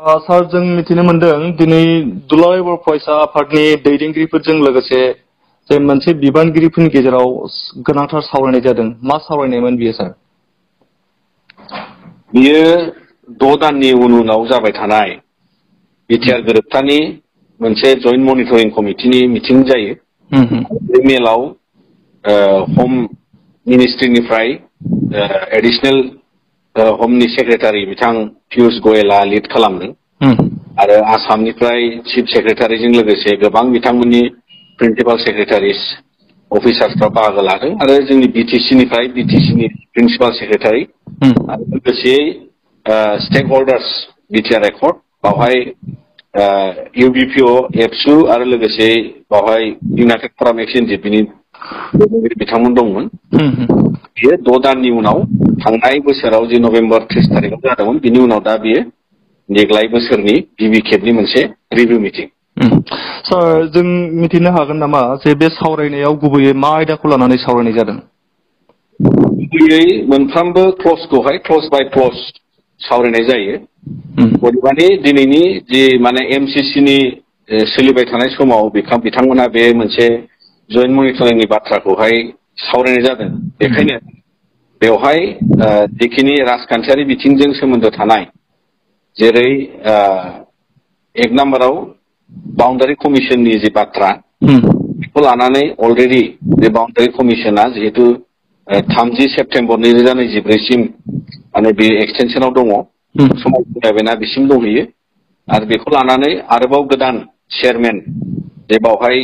सार जों मिथिनो मोनदों दिनै दुलाराय बर' फरायसा आफादनि दैदेनगिरिफोरजों लोगोसे जे मोनसे बिबानगिरिफोरनि गेजेराव गोनांथार सावरायनाय जादों मा सावरायनायमोन बियो सार? बियो 6 दाननि उनाव जाबाय थानाय बिटिआर गोरोबथानि मोनसे जइन्ट मनिटरिं कमिटिनि मिटिं जायो। बे मेलाव हम मिनिस्ट्रिनिफ्राय एडिशनेल हमनि सेक्रेटारि बिथां पियुष गयेला लिड खालामदों आरो आसामनिफ्राय चिफ सेक्रेटारिजों लोगोसे गोबां बिथांमोननि प्रिन्सिपाल सेक्रेटारिस अफिसार्सफ्रा बाहागो लादों आरो जोंनि बिटिसिनिफ्राय बिटिसिनि प्रिन्सिपाल सेक्रेटारि आरो लोगोसेयै स्टेक होल्डार्स बिटिआर एकर्ड बावहाय इउबिपिअ एबसु आरो लोगोसे बावहाय इउनाइटेड फराम एक्सचेन्ज बिनि बिथांमोन दंमोन। बियो 6 दाननि उनाव थांनाय बोसोराव जे नभेम्बर 30 तारिखआव जादोंमोन बिनि उनाव दा बियो देग्लाय बोसोरनि गिबि खेबनि मोनसे रिभिउ मिटिं। सार जों मिथिनो हागोन नामा जे बे सावरायनायाव गुबैयै मा आयदाखौ लानानै सावरायनाय जादों? गुबैयै मोनफ्रोमबो क्लजखौहाय क्लज बाय क्लज सावरायनाय जायो। बबेबानि दिनैनि जि माने एमसिसिनि सोलिबाय थानाय समाव बिथांमोना बे मोनसे जइन्ट मनिटरिंनि बाथ्राखौहाय सावरायनाय जादों। बेखायनो बेवहाय जिखिनि राजखान्थियारि बिथिंजों सोमोन्दो थानाय जेरै 1 नाम्बाराव बाउन्डारि कमिसननि जि बाथ्रा बेखौ लानानै अलरेडि बे बाउन्डारि कमिसना जिहेतु 30 सेप्तेम्बर 2024सिम माने बे एक्सटेनसनाव दङ समाव फैबायना बिसिम दंहैयो आरो बेखौ लानानै आरोबाव गोदान चेयारमेन जे बावहाय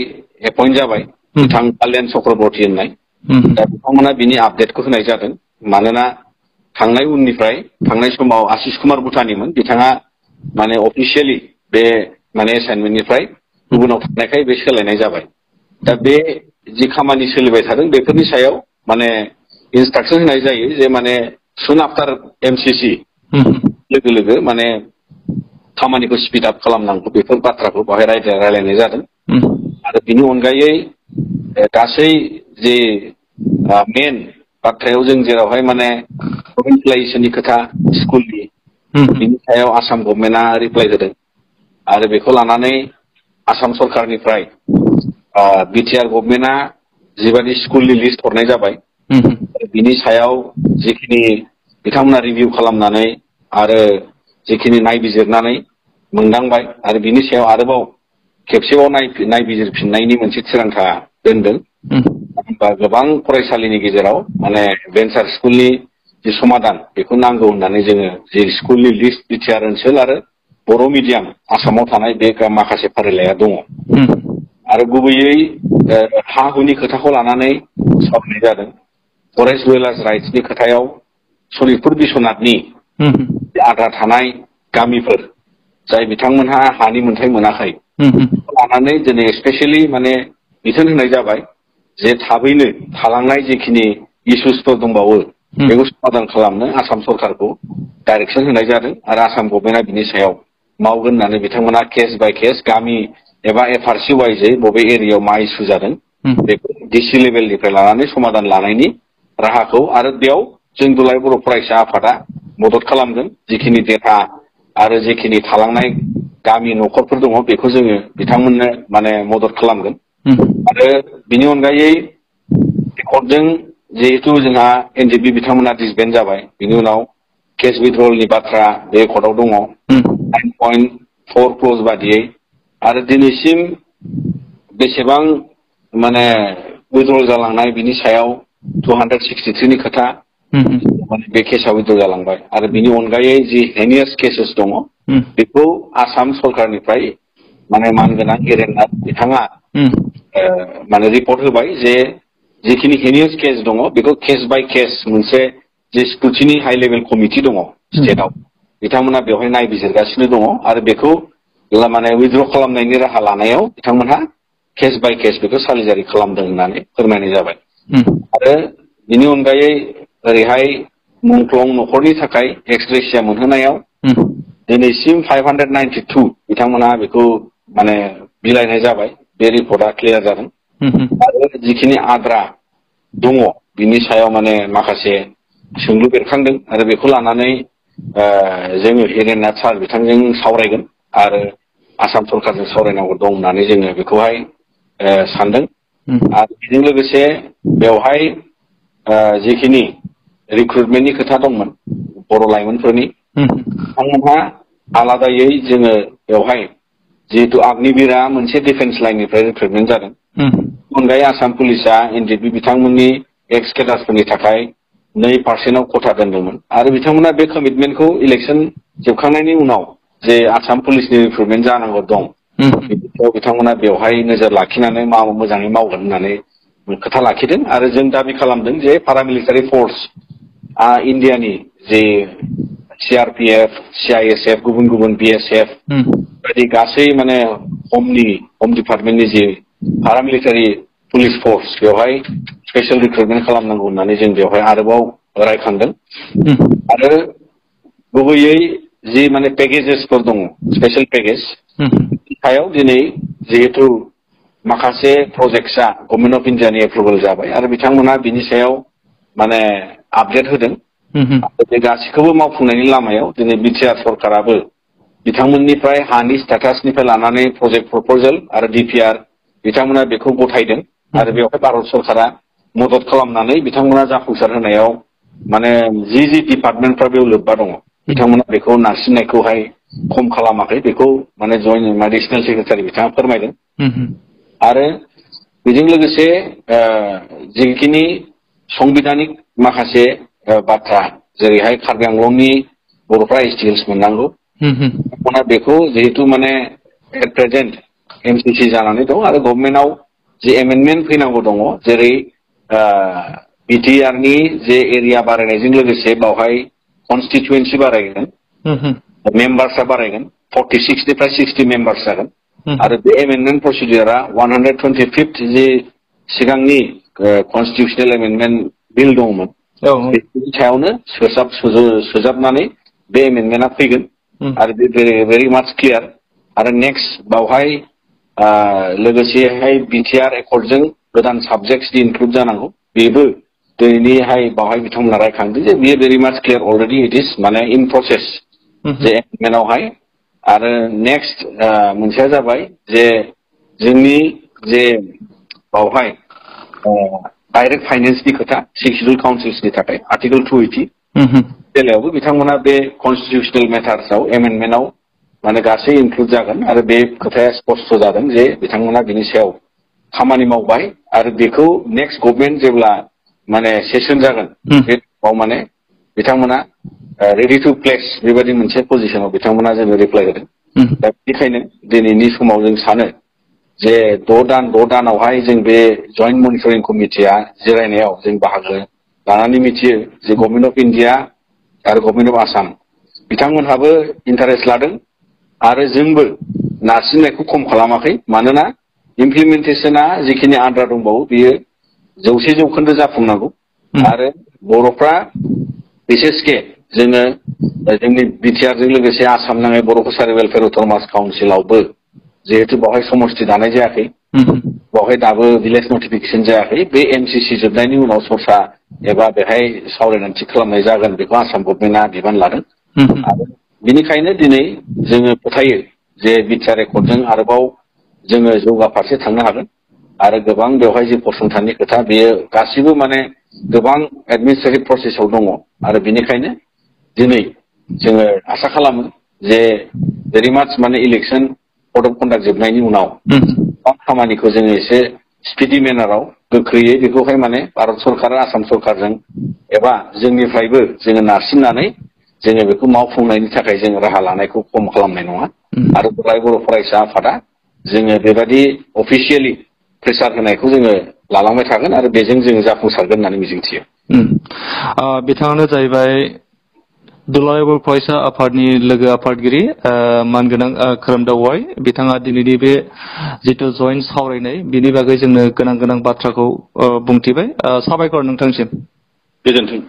एपइन्ट जाबाय बिथां कल्याण चक्रबर्ती होननाय दा बिथांमोना बिनि आपडेटखौ होनाय जादों। मानोना थांनाय समाव आशिष कुमार भुटानिमोन बिथाङा माने अफिसियेलि बे माने एसाइनमेन्टनिफ्राय गुबुनाव थांनायखाय बे सोलायनाय जाबाय। दा बे जि खामानि सोलिबाय थादों बेफोरनि सायाव माने इन्सट्राक्सन होनाय जायो जे माने सुन आफ्टार एमसिसि लोगो लोगो माने खामानिखौ स्पिड आप खालामनांगौ बेफोर बाथ्राखौ बाहाय रायलायनाय जादों। आरो बिनि अनगायै गासै जे मेन बाथ्रायाव जों जेरावहाय माने प्रभिन्सियेलाइजेसननि खोथा स्कुलनि बिनि सायाव आसाम गभर्नमेन्टआ रिप्लाइ होदों आरो बेखौ लानानै आसाम सरकारनिफ्राय बिटिआर गभर्नमेन्टआ जिबादि स्कुलनि लिस्ट हरनाय जाबाय बिनि सायाव जिखिनि बिथांमोना रिभिउ खालामनानै आरो जिखिनि नायबिजिरनानै मोनदांबाय आरो बिनि सायाव आरोबाव खेबसेबाव नायबिजिरफिननायनि मोनसे थिरांथा दोनदों। होनबा गोबां फरायसालिनि गेजेराव माने भेन्सार स्कुलनि जि समाधान बेखौ नांगौ होननानै जोङो जि स्कुलनि लिस्ट बिटिआर ओनसोल आरो बर' मिडियाम आसामाव थानाय बे माखासे फारिलाइया दङ। आरो गुबैयै हा हुनि खोथाखौ लानानै सावरायनाय जादों। फरेस्ट डुवेलार्स राइट्सनि खोथायाव सनितपुर बिस्वनाथनि आद्रा थानाय गामिफोर जाय बिथांमोनहा हानि मोन्थाय मोनाखै लानानै दिनै स्पेसियेलि माने बिथोन होनाय जाबाय जे थाबैनो थालांनाय जिखिनि इस्युसफोर दंबावो बेखौ समाधान खालामनो आसाम सरकारखौ डाइरेक्सन होनाय जादों आरो आसाम गभर्नमेन्टआ बिनि सायाव मावगोन होननानै बिथांमोना केस बाय केस गामि एबा एफआरसि वाइजै बबे एरियायाव मा इस्यु जादों बेखौ डिसि लेभेलनिफ्राय लानानै समाधान लानायनि राहाखौ आरो बेयाव जों दुलाराय बर' फरायसा आफादा मदद खालामगोन। जिखिनि डेटा आरो जिखिनि थालांनाय गामि न'खरफोर दङ बेखौ जोङो बिथांमोननो माने मदद खालामगोन। आरो बिनि अनगायै एकर्डजों जिहेतु जोंहा एनजिपि बिथांमोना डिसबेन्ड जाबाय बिनि उनाव केस विथड्रलनि बाथ्रा बे एकर्डआव दङ 9.4 क्लज बादियै आरो दिनैसिम बेसेबां माने विथड्रल जालांनाय बिनि सायाव 263 नि खोथा माने बे केसआ विथड्र जालांबाय आरो बिनि अनगायै जि हेनियास केसेस दङ बेखौ आसाम सरकारनिफ्राय माने मानगोनां गेरेन्ना बिथाङा माने रिपर्ट होबाय जे जिखिनि हेनियास केस दङ बेखौ केस बाय केस मोनसे जे स्क्रुटिनि हाइ लेभेल कमिटि दङ स्टेटआव बिथांमोना बेवहाय नायबिजिरगासिनो दङ आरो बेखौ माने विथड्र खालामनायनि राहा लानायाव बिथांमोनहा केस बाय केस बेखौ सालिजारि खालामदों होननानै फोरमायनाय जाबाय। आरो बिनि अनगायै ओरैहाय मुंख्लं न'खरनि थाखाय एक्सग्रेसिया मोनहोनायाव दिनैसिम 592 बिथांमोना बेखौ माने बिलाइनाय जाबाय बे रिपर्टआ क्लियार जादों। आरो जिखिनि आद्रा दङ बिनि सायाव माने माखासे सोंलु बेरखांदों आरो बेखौ लानानै जोङो हिरेन नाथ सार बिथांजों सावरायगोन आरो आसाम सरकारजों सावरायनांगौ दं होननानै जोङो बेखौहाय सानदों आरो बेजों लोगोसे बेवहाय जिखिनि रिक्रुटमेन्टनि खोथा दंमोन बर' लाइमोनफोरनि बिथांमोनहा आलादायै जोङो बेवहाय जिहेतु अग्निवीरआ मोनसे डिफेन्स लाइननिफ्राय रिक्रुटमेन्ट जादों अनगायै आसाम पुलिसआ एनडिएफबि बिथांमोननि एक्स केडार्सफोरनि थाखाय 2% खथा दोनदोंमोन आरो बिथांमोना बे कमिटमेन्टखौ इलेक्सन जोबखांनायनि उनाव जे आसाम पुलिसनि रिक्रुटमेन्ट जानांगौ दं बिदियाव बिथांमोना बेवहाय नोजोर लाखिनानै मोजाङै मावगोन होननानै खोथा लाखिदों आरो जों दाबि खालामदों जे पारामिलिटारि फर्स इन्डियानि जे सिआरपिएफ सिआइएसएफ गुबुन गुबुन बिएसएफ बायदि गासै माने होम डिपार्टमेन्टनि जे पारामिलिटारि पुलिस फोर्स बेवहाय स्पेशल रिक्रुटमेन्ट खालामनांगौ होननानै जों बेवहाय आरोबाव रायखांदों आरो गुबैयै जि माने पेकेजेसफोर दङ स्पेशल पेकेज सायाव दिनै जिहेतु माखासे प्रजेक्टसा गभर्नमेन्ट अफ इन्डियानि एप्रुभेल जाबाय आरो बिथांमोना बिनि सायाव माने आपडेट होदों बे गासैखौबो मावफुंनायनि लामायाव दिनै बिटिआर सरकाराबो बिथांमोननिफ्राय हानि स्टेटासनिफ्राय लानानै प्रजेक्ट प्रप'जेल आरो डिपिआर बिथांमोना बेखौ गथायदों आरो बेवहाय भारत सरकारा मदद खालामनानै बिथांमोना जाफुंसार होनायाव माने जि डिपार्टमेन्टफ्रा बेयाव लोब्बा दङ बिथांमोना बेखौ नारसिननायखौहाय खम खालामाखै बेखौ माने जयेन्ट एडिशनेल सेक्रेटारि बिथाङा फोरमायदों आरो बेजों लोगोसे जिखिनि संबिधानिक माखासे बाथ्रा जेरैहाय कार्बि आंलंनि बर'फ्रा एसटि हिल्स मोननांगौ बिथांमोना बेखौ जिहेतु माने एट प्रेजेन्ट एमसिसि जानानै दं आरो गभर्नमेन्टआव जे एमेन्डमेन्ट फैनांगौ दङ जेरै बिटिआरनि जे एरिया बारायनायजों लोगोसे बावहाय कनस्टिटुवेन्सि बारायगोन मेम्बार्सआ बारायगोन 46 निफ्राय 60 मेम्बार्स जागोन आरो बे एमेन्डमेन्ट प्रसिडिउरा 125th जे सिगांनि कनस्टिटिउसनेल एमेन्डमेन्ट बिल दंमोन बेनि सायावनो सोजाबनानै बे एमेन्डमेन्टआ फैगोन आरो बे भेरि माच क्लियार आरो नेक्स्ट बावहाय लोगोसेहाय बिटिआर एकर्डजों गोदान साबजेक्ट्स इनक्लुड जानांगौ बेबो दिनैनिहाय बावहाय बिथांमोना रायखांदों जे बियो भेरि माच क्लियार अलरेडि इट इज माने इन प्रसेस जे एमेन्डमेन्टआवहाय आरो नेक्स्ट मोनसेया जाबाय जे जोंनि जे बावहाय डाइरेक्ट फाइनेन्सनि खोथा सेक्सुरेल काउन्सिल्सनि थाखाय आर्टिकल 280 बेलायावबो बिथांमोना बे कनस्टिटिउसनेल मेटार्सआव एमेन्डमेन्टआव माने गासै इनक्लुड जागोन आरो बे खोथाया स्पष्ट जादों जे बिथांमोना बिनि सायाव खामानि मावबाय आरो बेखौ नेक्स्ट गभर्नमेन्ट जेब्ला माने सेसन जागोन बे समाव माने बिथांमोना रेडि टु प्लेस बेबायदि मोनसे पजिसनाव बिथांमोना जोङो रिप्लाइ होदों दा बेनिखायनो दिनैनि समाव जों सानो जे 6 दानावहाय जों बे जयेन्ट मनिटरिं कमिटिया जिरायनायाव जों बाहागो लानानै मिथियो जे गभर्नमेन्ट अफ इन्डिया आरो गभर्नमेन्ट अफ आसाम बिथांमोनहाबो इन्टारेस्ट लादों आरो जोंबो नारसिननायखौ खम खालामाखै मानोना इमप्लिमेन्टेसना जिखिनि आद्रा दंबावो बियो 100% जाफुंनांगौ आरो बर'फ्रा बिसेसके जोङो जोंनि बिटिआरजों लोगोसे आसाम नाङै बर' कसारि वेलफेयार अट'नमास काउन्सिलावबो जिहेतु बावहाय समस्ति दानाय जायाखै बावहाय दाबो भिलेज नटिफिकेसन जायाखै बे एमसिसि जोबनायनि उनाव सरसा एबा बेहाय सावरायनानै थि खालामनाय जागोन बेखौ आसाम गभर्नमेन्टआ बिबान लादों आरो बिनिखायनो दिनै जोङो फोथायो जे बिटिआर एकर्डजों आरोबाव जोङो जौगा फारसे थांनो हागोन आरो गोबां बेवहाय जे फसंथाननि खोथा बेयो गासिबो माने गोबां एडमिनिस्ट्रेटिभ प्रसेसआव दङ आरो बिनिखायनो दिनै जोङो आसा खालामो जे भेरि माच माने इलेक्सन कड अफ कन्डाक्ट जोबनायनि उनाव गोबां खामानिखौ जोङो एसे स्पिडि मेनाराव गोख्रैयै बेखौहाय माने भारत सरकार आसाम सरकारजों एबा जोंनिफ्रायबो जोङो नारसिननानै जोङो बेखौ मावफुंनायनि थाखाय जों राहा लानायखौ खम खालामनाय नङा आरो बर' फरायसा आफादा जोङो बेबायदि अफिसियेलि प्रेसार होनायखौ जोङो लालांबाय थागोन आरो बेजों जोङो जाफुंसारगोन होननानै मिजिंथियो बिथाङानो जाहैबाय दुलाराय बर' फरायसा आफादनि लोगो आफादगिरि मानगोनां खोरोमदाव वाइ बिथाङा दिनैनि बे जिथु जयेन्ट सावरायनाय बिनि बागै जोंनो गोनां बाथ्राखौ बुंथिबाय साबायखर नोंथांसिम गोजोन्थों